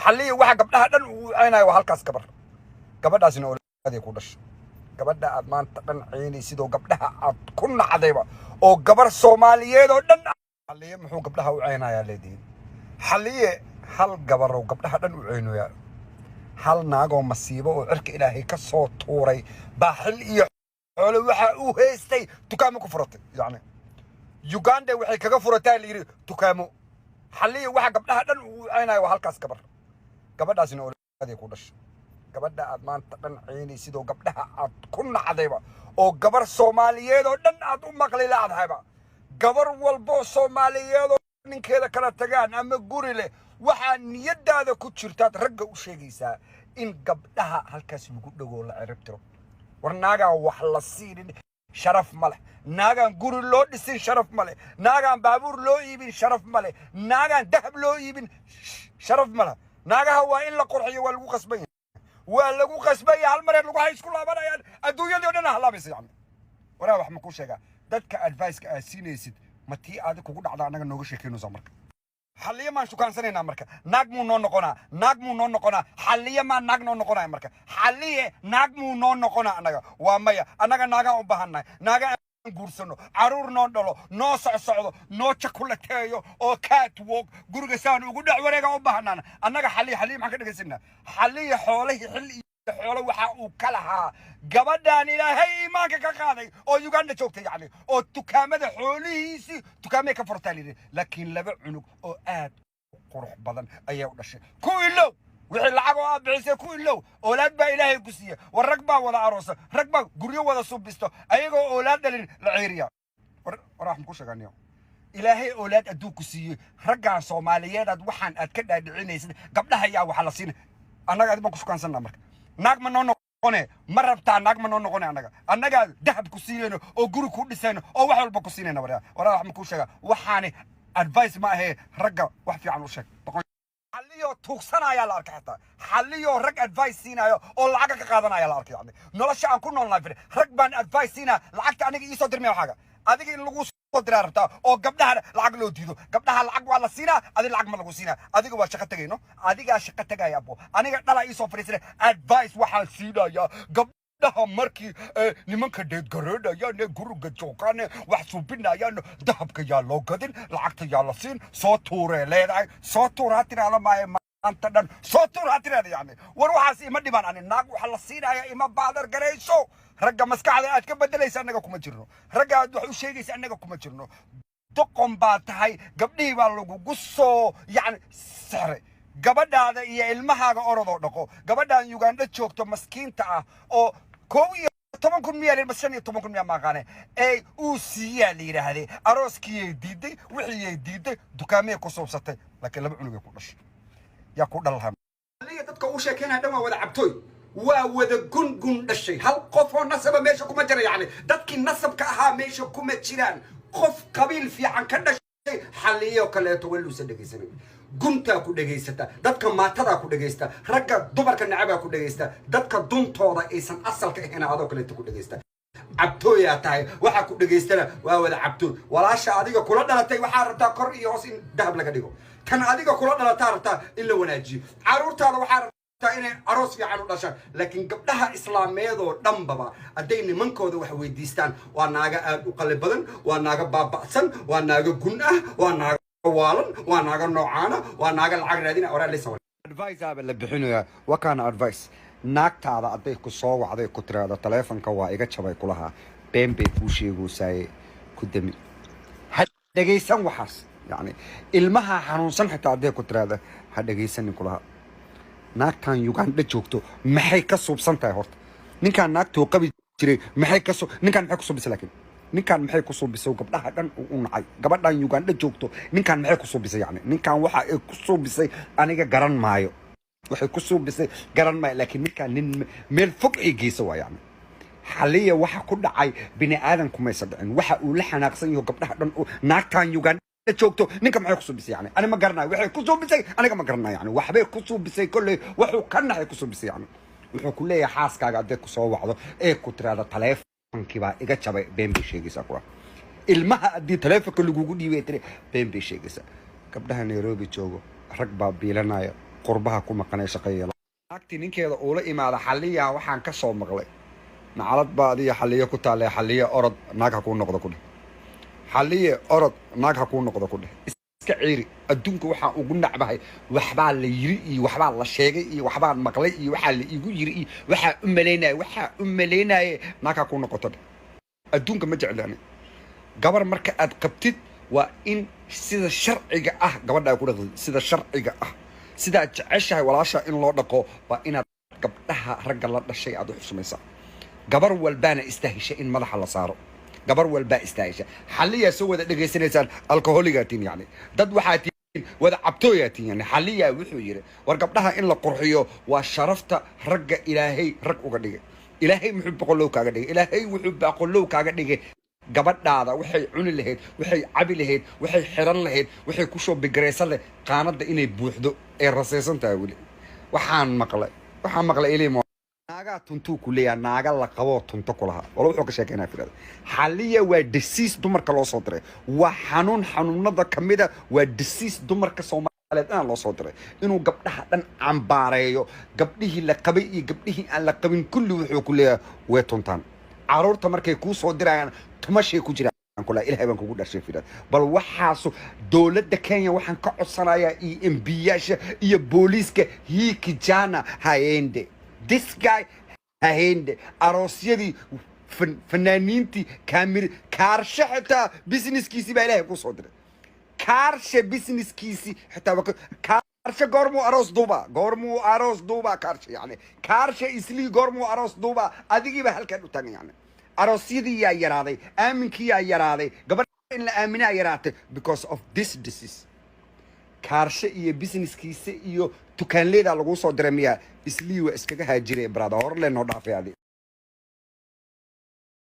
Xalliya waxa gabdhaha dhan uu ceynayo waa halkaas gabar. Gabadhaasina oolaaday ku dhashay. Gabadha aad maanta dhan ceynaysid oo gabdhaha aad ku nacdayba oo gabar Soomaaliyeed oo dhan. Xalliye muxuu gabdhaha u ceynayaa leedihin? Xalliye hal gabarow gabdhaha dhan u ceynoyaa. Hal naagoo masiibo oo cirka Ilaahay ka soo tuuray baa xil iyo xoolo waxa uu haystay dukaamo ku furatay. Yacni Uganda waxay kaga furataa la yidhi dukaamo. Xalliya waxa gabdhaha dhan uu ceynayo waa halkaas gabar. Gabadhaasina oolaaday ku dhashay. Gabadha aad maanta dhan ceynaysid oo gabdhaha aad ku nacdayba oo gabar Soomaaliyeed oo dhan aad u maqli laadahayba, gabar walboo Soomaaliyeed oo ninkeeda kala tagaan ama guri leh, waxaa niyadaada ku jirtaad ragga u sheegaysaa in gabdhaha halkaas lagu dhogoo la cirib tiro. War naagaan wax la siinin sharaf ma leh, naagaan guri loo dhisin sharaf ma leh, naagaan baabuur loo iibin sharaf ma leh, naagaan dahab loo iibin sharaf ma leh. Naagaha waa in la qurxiyo, waa lagu qasban yahay, waa lagu qasban yahay. Hal mareed lagu hay isku laabanayaan, adduunyadii o dhan halaabaysa. Yani waraa wax ma kuu sheegaa? Dadka advice-ka aad siinaysid ma tii aadi kugu dhacda annaga nooga sheekeynaysaa? Marka Xalliye maan shukaansanaynaa? Marka naag muu noo noqonaa? Naag muu noo noqonaa? Xalliye maa naag noo noqonaya? Marka Xalliye naag muu noo noqonaa? Annaga waa maya. Annaga naagaan u baahannahay, naaga aan guursano, caruur noo dhalo, noo socsocdo, noo jakulateeyo oo catwalk guriga saan ugu dhex wareegaan u baahanaan annaga. Xalliye, Xalliye maxaan ka dhegaysanaa? Xalliye xoolihii xil iyo xoolo waxa uu ka lahaa gabadhaan Ilaahay iimaanka ka qaaday oo Uganda joogtay, yacni oo dukaamada xoolihiisii dukaamay ka furtaa layidhi. Laakiin laba cunug oo aad u qurux badan ayaa u dhashay. Ku ilow wixii lacag oo aad bixisay, ku ilow. Oolaad baa Ilaahay ku siiye. War rag baa wada aroosa, rag baa guryo wada subisto ayagoo oolaad dhalin la ceeriya. War war wax ma ku sheeganiyo? Ilaahay oolaad adduunku siiyey. Raggaan Soomaaliyeed aad waxaan aad ka dhaadhicinaysid gabdhaha yaa waxa la siina. Annaga adi baan ku shukaansanaa. Marka naag ma noo noqone? Ma rabtaa? Naag ma noo noqone? Annaga annagaa dahab ku siinayno oo guri ku dhisayno oo wax walba ku siinayna. Waryaa, waraa wax ma kuu sheegaa? Waxaani advice ma ahee, ragga wax fiican u sheeg. Xalliyoo tuugsanayaa la arkay, xataa Xalliyoo rag advice siinayo oo lacaga ka qaadanaya la arkay. Yani nolosha aan ku noolnahay firi, rag baan advice siinaya, lacagta aniga iisoo dirmaya. Waxaaga adiga in lagu soo diraa rabtaa oo gabdhaha lacag loo diido. Gabdhaha lacag waa la siinaa, adi lacag ma lagu siinaa. Adiga waa shaqo tegayno, adigaa shaqo tegaya. Abo aniga dhala iisoo fadhiisana, advice waxaan siinayaa gabdhaha markii nimanka deedgareedhayaan ee guriga joogaan, wax suubinayaan, dahabka yaa loo gadin, lacagta yaa la siin, soo tuuree leedahay. Soo tuur ha tiraada maaye, maanta dhan soo tuur ha tiraada. Yani war waxaas ima dhibaan ani. Naag waxa la siinaya ima baadar garayso. Ragga maskaxda aad ka bedelaysa annaga kuma jirno, ragga aad wax u sheegaysa annaga kuma jirno. Doqon baa tahay. Gabdhihii baa lagugu soo yacni sixray. Gabadhaada iyo ilmahaaga orodoo dhaqo. Gabadhaan Uganda joogto, maskiinta ah, oo 11,000 miyaa ma 15,000 miyaa maaqaane ee uu siiyaa la yidhaahday, arooskiyay diiday, wixiiyay diiday, dukaamay ku suubsatay, laakiin laba cunugay ku dhashay. Yaa ku dhal lahaa? Aliga dadka uu sheekeynaya dhan waa wada cabtooy, waa wada gun dhashay. Hal qof oo nasaba meesha kuma jira. Yacni dadkii nasabka ahaa meesha kuma jiraan. Qof qabiil fiican ka dhashay Xalliyo kaleeto waluusa dhegaysanin. Guntaa ku dhegaysata, dadka maatadaa ku dhegaysta, ragga dumarka nacabaa ku dhegaysta, dadka duntooda aysan asalka ahayn adoo kaleeto ku dhegaysta. Cabtooyaa tahay. Waxaa ku dhegaystana waa wada cabtooy. Walaasha adiga kula dhalatay waxaa rabtaa kor iyo hoos in dahab laga dhigo. Kan adiga kula dhalataa rabtaa in la wanaajiyo. Caruurtaada waxaa rabtaa inay aroos fiican u dhashaan. Laakiin gabdhaha islaameedoo dhanbaba hadday nimankooda wax weydiistaan, waa naaga aad u qali badan, waa naaga baaba'san, waa naaga gun ah, waa naaga waalan, waa naaga noocaana, waa naaga lacag raadina. Oraa lisa advice aaba la bixinayaa. Waa kaana advice. Naagtaada hadday ku soo wacday, ku tiraahdo taleefonka waa iga jabay kulahaa, been bay kuu sheegoysaaye, ku dami, ha dhegaysan waxaas. Yani ilmaha xanuunsan xitaa hadday ku tiraahdo, ha dhegaysanin kulaha. Naagtan Uganda joogto maxay ka suubsan tahay horta? Ninkaan naagtuu qabi jiray maxay ka ninkaan maxay ku suubisay? Laakiin ninkaan maxay ku suubisay gabdhaha dhan uu u nacay? Gabadhan Uganda joogto ninkaan maxay ku suubisay? Yani ninkaan waxa ay ku suubisay aniga garan maayo, waxay ku suubisay garan maayo. Laakiin ninkaan nin meel fog ay geysa waa. Yani Xaliya waxa ku dhacay bini aadanku maysa dhicin. Waxa uu la xanaaqsan yaho gabdhaha dhan naagtan Uganda joogto ninka maxay ku suubisay? Yani ani ma garanayo waxay ku suubisay, aniga ma garanayo. Yani waxbay ku suubisay kolley, wuxuu ka naxay ku suubisay. Yani wuxuu ku leeyahay, xaaskaaga hadday ku soo wacdo ee ku tiraahdo taleefonkii baa iga jabay, been bay sheegaysaa kula. Ilmaha haddii taleefonka lagugu dhiibay tiri, been bay sheegaysaa. Gabdhaha Nairobi joogo rag baa biilanaya. Qurbaha ku maqanay shaqo yeelo. Naagtii ninkeeda uula imaada Xalliyaa, waxaan ka soo maqlay nacalad baa adiga Xalliyo ku taalee. Xalliye, orod naag ha kuu noqdo ku dheh. Xalliye, orod naag ha kuu noqdo ku dheh. Iska ciiri. Adduunka waxaan ugu nacbahay waxbaa la yiri iyo waxbaa la sheegay iyo waxbaan maqlay iyo waxaa la igu yiri iyo waxaa u malaynaya, waxaa u malaynaye. Naag ha kuu noqoto dheh. Adduunka ma jeclaani. Gabar marka aad qabtid, waa in sida sharciga ah gabadha ay ku dhaqdid. Sida sharciga ah, sidaad jeceshahay walaasha in loo dhaqo, waa inaad gabdhaha ragga la dhashay aad u xushmaysaa. Gabar walbaana istaahisha in madaxa la saaro. Gabar walbaa istaahisha. Xalliyaa soo wada dhegaysanaysaan. Alcoholic-gaa tiin, yani dad waxaa tiin wada cabtooyaa tiin. Yani Xalliyaa wuxuu yidhi, war gabdhaha in la qurxiyo waa sharafta ragga. Ilaahay rag uga dhigay. Ilaahay muxuu boqolow kaaga dhigay? Ilaahay wuxuu boqolow kaaga dhigay gabadhaada waxay cuni lahayd, waxay cabi lahayd, waxay xiran lahayd, waxay kusoo bigaraysan lahayd, qaanadda inay buuxdo ee rasaysan tahay. Weli waxaan maqlay ilimo naagaa tuntuu ku leeyaha, naaga la qaboo tunto ku lahaa. Wala wuxuu ka sheekeynaa firada. Xalliya waa disease dumarka loo soo diray. Waa xanuun xanuunada kamida. Waa disease dumarka Soomaaliyeed dhan loo soo diray inuu gabdhaha dhan cambaareeyo. Gabdhihii la qabay iyo gabdhihii aan la qabin kulli wuxuu ku leeyahay way tuntaan. Caruurta markay kuu soo dirayaan tumashay ku jiraan kula. Ilahay baan kugu dhashay firad. Bal waxaasu dowladda Kenya waxaan ka codsanayaa iyo MP-yaasha iyo booliiska, hii kijana haende, this guy haende. Aroosyadii fanaaniintii kaamiri Kaarshe xitaa businesskiisii baa Ilaahay kuu soo diray. Kaarshe businesskiisii xitaa waa Kaarshe goormuu aroos duuba? Goormuu aroos duuba Kaarshe? Yani Kaarshe Islii goormuu aroos duuba? Adigiiba halkan u taagan. Yani aroosyadii yaa yaraaday, aaminkii yaa yaraaday, gabadha in la aaminaa yaraatay because of this disease. Kaarshe iyo businesskiisa iyo dukaanleedaa laguu soo diray miyaa? Islii waa iskaga haajire, brother. Hore lee noo dhaafay adi.